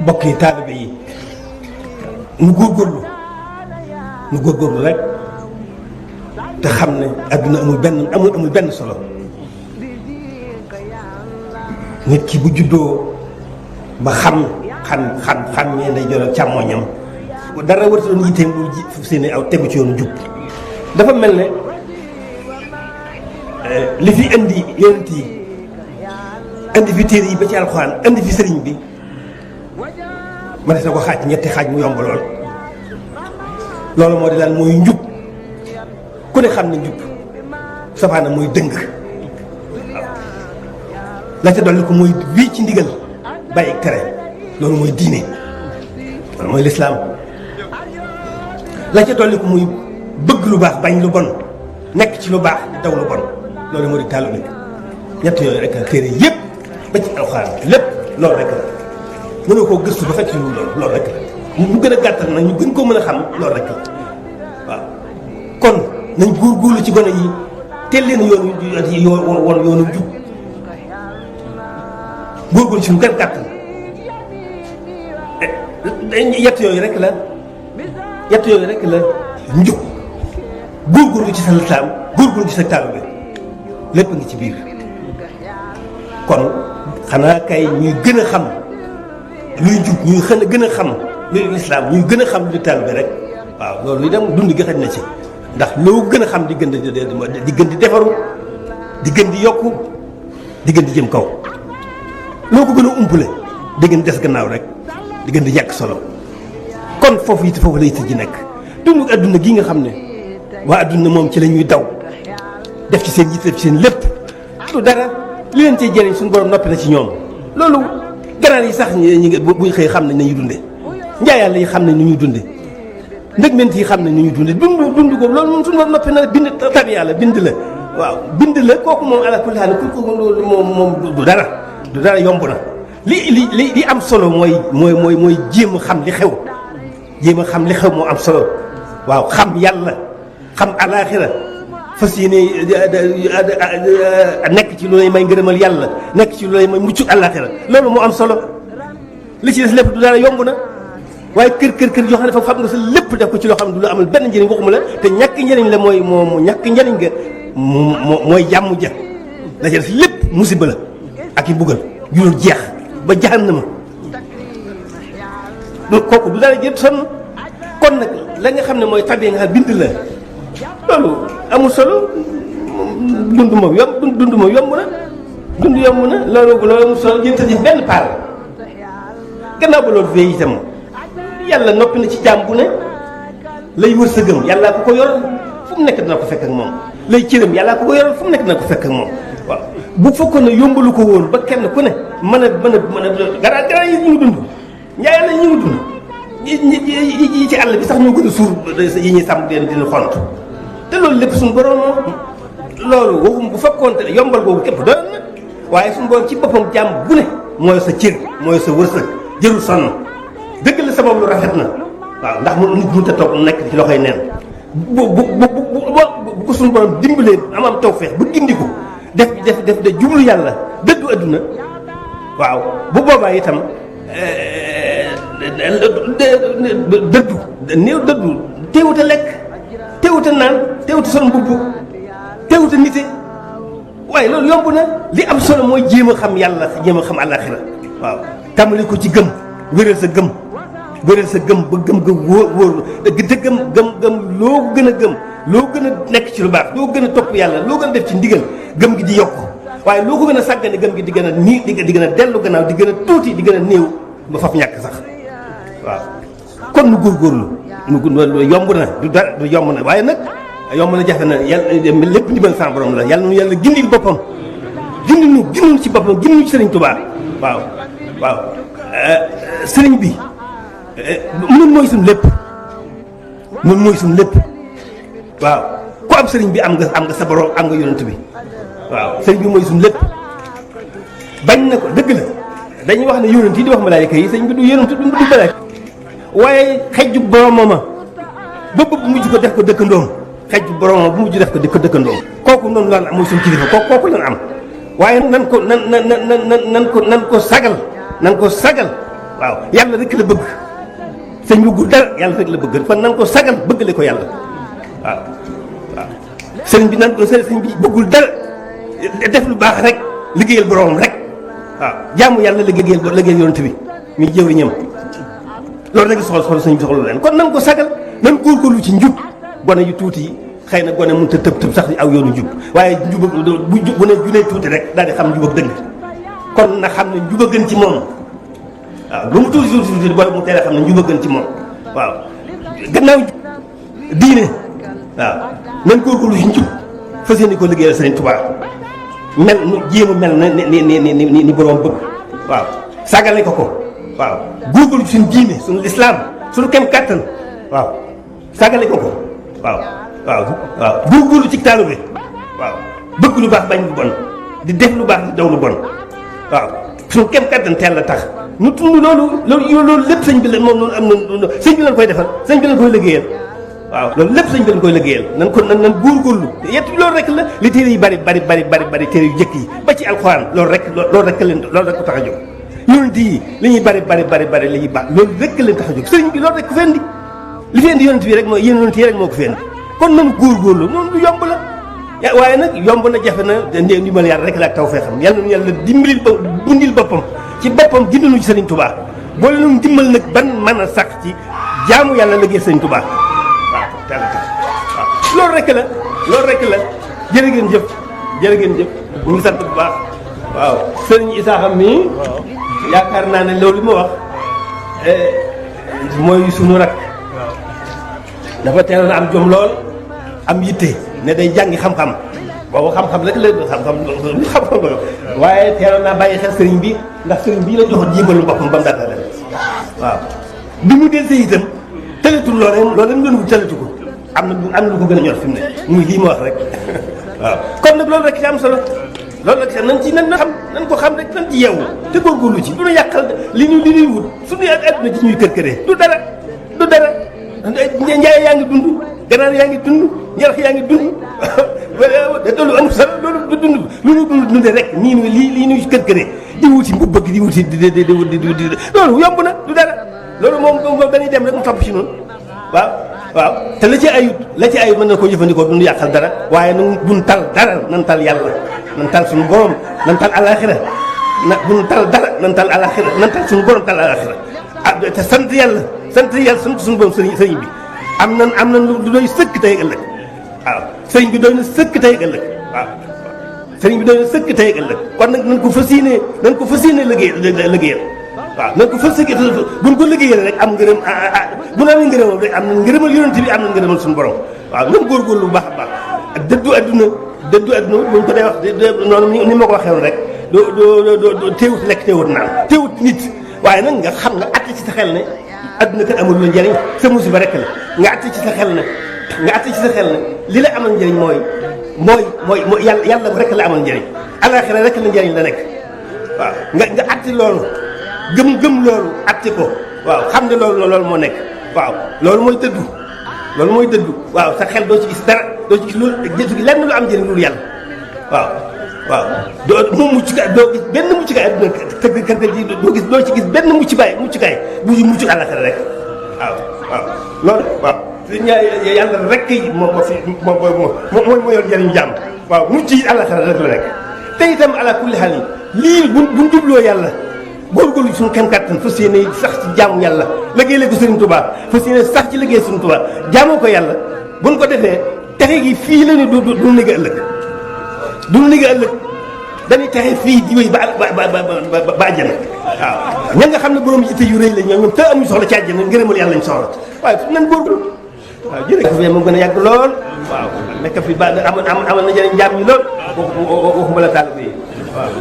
mbokk yi taalibe yi nu góorgóorlu rek te xam ne adduna amul benn solo. nit ki bu juddoo ba xam ñee nday jor ak càmmoñam dara warta doon yitteem lu seeni aw tegu ci yoonu jub. dafa mel ne li fi indi yonent yi indi fi téere yi ba ci alxuraan indi fi sëriñ bi ma ne sa ko xaaj ñetti xaaj mu yomb loolu moo di daal mooy njub ku ne xam ne njub safaana mooy dëng waaw la ca dolli ko mooy wii ci ndigal bàyyi tere loolu mooy diine loolu mooy lislaam la ca dolli ko muy bëgg lu baax bañ lu bon nekk ci lu baax daw lu bon loolu moo di taalibe ñett yooyu rek la téere yépp ba ci alxuraan lépp loolu rek la mënoo koo gëstu ba fekk ci loolu rek la ñu gën a gàttal nag ñu gën koo mën a xam loolu rek la waaw kon nañ góorgóorlu ci gone yi teel leen yoonu jub góorgóorlu ci lu gën gàttal yett yooyu rek la njub góorgóorlu ci sa lislaam góorgóorlu ci sa taalibe lépp ngi ci biir kon xanaa kay ñuy gën a xam luy jub ñuy gën a xam luy lislaam ñuy gën a xam luy taalibe rek waaw loolu itam dund gi xaj na ci ndax loo gën a xam di gën di defaru di gën di yokku di gën di jëm kaw loo ko gën a umpale di gën des gannaaw rek di gën di ñàkk solo kon foofu la it ji nekk dund adduna gi nga xam ne waa adduna moom ci la ñuy daw def ci seen yitte def ci seen lépp lu dara li leen cee jëriñ suñu borom noppi na ci ñoom loolu ganaar yi sax ñi buñ xëy xam nañ nañuy dunde njaayàlla yi xam nañ nu ñuy dunde ndëgment yi xam nañ nu ñuy dunde dund ko loolu moom suñu borom noppi na bind tabi yàlla bind la waaw bind la kooku moom ala kulli haal ku loolu moom du dara yomb na li am solo mooy jéem a xam li xew moo am solo waaw xam yàlla xam alaaxira fas yéene nekk ci lu lay may ngërëmal yàlla nekk ci lu lay may mucc alaaxira loolu moo am solo li ci des lépp du dara yomb na waaye kër yoo xam ne fa fab nga sa lépp def ko ci loo xam ne du la amal benn njëriñ waxuma la te ñàkk njëriñ la mooy ñàkk njëriñ nga mooy jàmm ja la ci des lépp musiba la ak i mbugal yu dul jeex ba jahannama kooku du dara jël sonn kon nag la nga xam ne mooy tabee nga xam bind la loolu amul solo dund moom yomb na loolu amul solo jël tëj benn paal gannaaw ba loolu fee itam yàlla noppi na ci jaam bu ne lay wër sa gëm yàllaa ko yoral fu mu nekk dina ko fekk ak moom lay cëram yàllaa ko yoral fu mu nekk dina ko fekk ak moom waaw bu fekkoon ne yombalu ko woon ba kenn ku ne mën a gara yi ñu ngi dund njaay la ñu ngi dund yi ci àll bi sax ñoo gën a suur yi ñuy sàmm dina xont te loolu lépp suñu borom loolu waxum bu fekkoon te yombal boobu képp doon na waaye suñu borom ci boppam jaam bu ne mooy sa cër mooy sa wërsëg jërul sonn dëgg la sabab lu rafet na waaw ndax mu nit mënut a toog nekk ci loxoy neen bu ko suñu borom dimbalee am tawfeex bu gindi ko def de jublu yàlla dëddu adduna waaw bu boobaa itam dëddu teewut a lekk teewut a naan teewut a sol mbubb teewut a nite waaye loolu yomb na li am solo mooy jéem a xam yàlla jéem a xam àllaaxira waaw tàmbali ko ci gëm wéral sa gëm ba gëm ga wóor te gëm loo gën a gëm loo gën a nekk ci lu baax loo gën a topp yàlla loo gën a def ci ndigal gëm gi di yokk waaye loo ko gën a sàggane gëm gi di gën a nii di gën a dellu gannaaw di gën a tuuti di gën a néew ba faf ñàkk sax waaw kon nu góorgóorlu yomb na du yomb na waaye nag yomb na jafe na yàlla lépp ndimbal sa borom la yàlla nu yàlla gindil boppam gindinu ci boppam gindinu ci sëriñ Tuubaa waaw sëriñ bi nun mooy suñu lépp waaw ku am sëriñ bi am nga sa borom am nga yonent bi waaw sëriñ bi mooy suñu lépp bañ na ko dëgg la dañuy wax ne yonent yi di wax malaayika yi sëriñ bi du yonent du malaayika waaye xejju boromama ba bëgg mujj ko def ko dëkkandoom xejju boromama bu mujj def ko dëkkandoom kooku noonu lan mooy suñu kilifa kooku lan am waaye nan ko sagal waaw yàlla rek la bëgg sëñ bëggul dara yàlla rek la bëgg kon nan ko sagal bëggale ko yàlla waaw waaw sëriñ bi nan ko sëriñ bi bëggul dara def lu baax rek liggéeyal boroomam rek waaw jaamu yàlla liggéeyal yonent bi muy jëwriñam loolu rek soxla sëñ bi soxla leen kon nan ko sagal nan góorgóorlu ci njub gone yu tuuti yi xëy na gone mënut a tëb sax aw yoonu njub waaye njub bu ne junee tuuti rek daal di xam njub ak dëgg kon na xam ne njub a gën ci moom waaw lu mu tuuti tuuti booy mu teel a xam ne njub a gën ci moom waaw gannaaw diine waaw nan góorgóorlu ci njub fas yéene ko liggéeyal Sëriñ Tuubaa mel nu jéem a mel na ni borom bëgg waaw sagale ko waaw góorgóorlu ci suñu diine suñu lislaam suñu kem kàttan waaw sagale ko waaw waaw góorgóorlu ci taalu bi waaw bëgg lu baax bañ lu bon di def lu baax di daw lu bon waaw suñu kem kàttan teel la tax nu tund loolu lépp sëñ bi la moom noonu am na sëñ bi lañ koy defal sëñ bi lañ koy liggéeyal waaw loolu lépp sëñ bi lañ koy liggéeyal nan góorgóorlu yett loolu rek la li téere yi bari téere yu jëkk yi ba ci alxuraan loolu rek ko tax a jóg yonent yi li ñuy bari li ñuy baax loolu rek leen tax a jóg sëriñ bi loolu rek ko fi indi li fi indi yonent bi rek mooy yonent yi rek moo ko fi indi kon nanu góorgóorlu noonu lu yomb la waaye nag yomb na jafe na ndimbal yàlla rek la ak taw fee xam yàlla nu yàlla dimbalil bundil boppam ci boppam gindinu ci Sëriñ Tuubaa boole nu dimbal nag ban mën a sax ci jaamu yàlla liggéey Sëriñ Tuubaa waaw teel a tax waaw loolu rek la jërë ngeen jëf ñu ngi sant bu baax waaw sëriñ Isaaxa mii yaakaar naa ne loolu ma wax mooy sunu rak dafa teeloon am jom lool am yitte ne day jàngi xam-xam boobu xam-xam rek la xam-xam la waaye teeloon naa bàyyi xel sëriñ bi ndax sëriñ bii la joxoon jébalu boppam ba mu data dem waaw bi mu del see itam tëletul loolee mu doon wut tëletu ko am na lu ko gën a ñor fi mu ne muy lii ma wax rek waaw kon nag loolu rek ci am solo loolu nag nan ci nan ko xam rek nan ci yeewu te góorgóorlu ci du ñu yàqal li ñuy wut suñuy àdduna ci ñuy kër-këree du dara njaay yaa ngi dund ganaar yaa ngi dund njarax yaa ngi dund loolu amul solo loolu du dund lu ñu dundee rek lii ñuy kër-këree di wuti mbubb bëgg di wuti di loolu yomb na du dara loolu moom dañuy dem rek mu topp ci noonu waaw te la ci ayut mën na ko jëfandikoo duñu yàqal dara waaye nag buñ tal dara nan tal yàlla nan tal suñu borom nan tal alaxira buñ tal dara nan tal alaxira nan tal suñu borom tal alaxira te sant yàlla sant suñu borom sëriñ bi am nan lu doy sëkk tey ëllëg waaw sëriñ bi doy na sëkk tey ëllëg waaw sëriñ bi doy na sëkk tey ëllëg kon nag nañ ko fas yéene liggéeyal waaw nañ ko fas yéene buñ ko liggéeyal rek am ngërëm bu na amee ngërëmam rek am na ngërëmal yonent bi am na ngërëmal suñu borom waaw nañ góorgóorlu bu baax a baax ak dëddu adduna buñ ko dee wax noonu ni ma ko waxee woon rek doo teewut lekk teewut naan teewut nit waaye nag nga xam nga àtte ci sa xel ne adduna kat amul lu njëriñ sa musiba rek la nga àtte ci sa xel ne li la amal njëriñ mooy yàlla rek la amal njëriñ alaxira rek la njëriñ la nekk waaw nga àtte loolu gëm loolu àtte ko waaw xam ne loolu moo nekk waaw loolu mooy dëddu waaw sa xel doo ci gis dara doo ci gis loolu lenn lu am njëriñ loolu yàlla waaw doo gis benn muccukaay adduna tëgg kër ji doo ci gis benn muccukaay bu mucc àllaxira rek waaw loolu waaw yàlla rek moo yor njëriñ jàmm waaw mucc yi àllaxira rek la nekk te itam ala kulli xaal yi lii buñ jubloo yàlla góorgóorlu suñu kem kàttan fas yéene sax ci jaamu yàlla liggéey ko Sëriñ Tuubaa fas yéene sax ci liggéey Sëriñ Tuubaa jaamoo ko yàlla buñ ko defee texe gi fii la ni du nigga ëllëg dañuy texe fii di wéy ba àjjana waaw ña nga xam ne borom yitte yu rëy la ñoom te amuñu soxla ci àjjana ngërëmal yàlla lañ soxla waaye fu nan góorgóorlu waaw jërëjëf moom gën a yàgg lool waaw nekk fi ba amal na jëriñ njaam ñi lool waxuma la taal bi waaw